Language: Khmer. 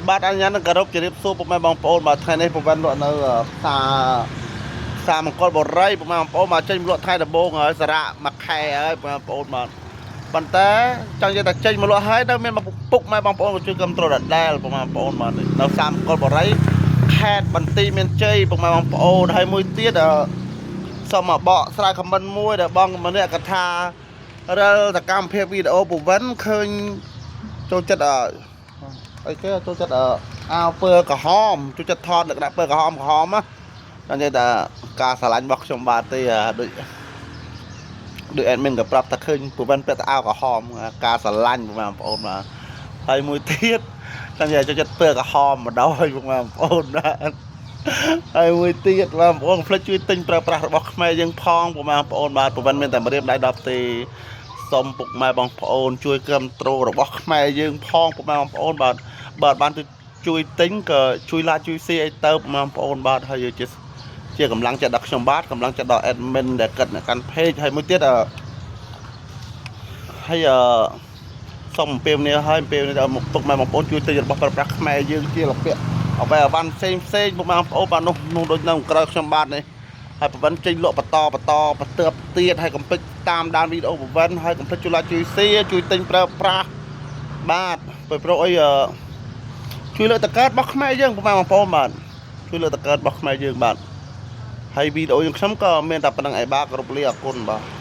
បាទអញ្ញាតនឹងគោរពជម្រាបសួរពុកម៉ែបងប្អូនបាទថ្ងៃនេះពវិនលក់នៅផ្សារផ្សារមង្គលបុរីពុកម៉ែបងប្អូនបាទចេញមកលក់ថ្ងៃដំបូងហើយសារៈមួយខែហើយពុកម៉ែបងប្អូនបាទប៉ុន្តែចង់និយាយថាចេញមកលក់ហើយនៅមានពុកម៉ែបងប្អូនក៏ជួយគ្រប់គ្រងដដែលពុកម៉ែបងប្អូនបាទនៅផ្សារមង្គលបុរីខេត្តបន្ទាយមានជ័យពុកម៉ែបងប្អូនហើយមួយទៀតអឺសូមមកបកស្រាយ comment មួយដែលបងម្នាក់គាត់ថារិលសកម្មភាពវីដេអូពវិនឃើញចូលចិត្តអឺ អីគេចូលចិត្តអឺអាវពើក្រហមចូលចិត្តថតលក្ខណៈពើក្រហមក្រហមណាតែនិយាយថាការស្រឡាញ់របស់ខ្ញុំបាទទេអាដូចដូច admin ក៏ប្រាប់ថាឃើញពូវិនពាក់តែអាវក្រហមការស្រឡាញ់បងប្អូនបាទហើយមួយទៀតតែនិយាយចូលចិត្តពើក្រហមម្ដងបងប្អូនបាទហើយមួយទៀតបងប្អូនកុំភ្លេចជួយទិញប្រើប្រាស់របស់ខ្មែរយើងផងបងប្អូនបាទពូវិនមានតែម្រាមដៃ10ទេសូមពុកម៉ែបងប្អូនជួយគ្រប់គ្រងរបស់ខ្មែរយើងផងពុកម៉ែបងប្អូនបាទ បាទបានទៅជួយទិញក៏ជួយ like ជួយ share អីទៅបងប្អូនបាទហើយជាជាកម្លាំងចិត្តដល់ខ្ញុំបាទកម្លាំងចិត្តដល់ admin ដែលគិតនៅកាន់ page ហើយមួយទៀតអឺហើយអឺសូមអំពាវនាវហើយអំពាវនាវដល់ពុកម៉ែបងប្អូនជួយទិញរបស់ប្រើប្រាស់ខ្មែរយើងជាលពាក់អ្វីអវ៉ាន់ផ្សេងផ្សេងពុកម៉ែបងប្អូនបាទនោះនោះដូចនៅក្រោយខ្ញុំបាទនេះហើយប្រវិនចេញលក់បន្តបន្តបន្ទាប់ទៀតហើយកុំភ្លេចតាមដានវីដេអូប្រវិនហើយកុំភ្លេចជួយ like ជួយ share ជួយទិញប្រើប្រាស់បាទព្រោះព្រោះអីអឺ ជួយលើកតកើតរបស់ខ្មែរយើងពុកម៉ែបងប្អូនបាទជួយលើកតកើតរបស់ខ្មែរយើងបាទហើយវីដេអូយើងខ្ញុំក៏មានតែប៉ុណ្្នឹងឯងបាទគោរពលាអរគុណបាទ។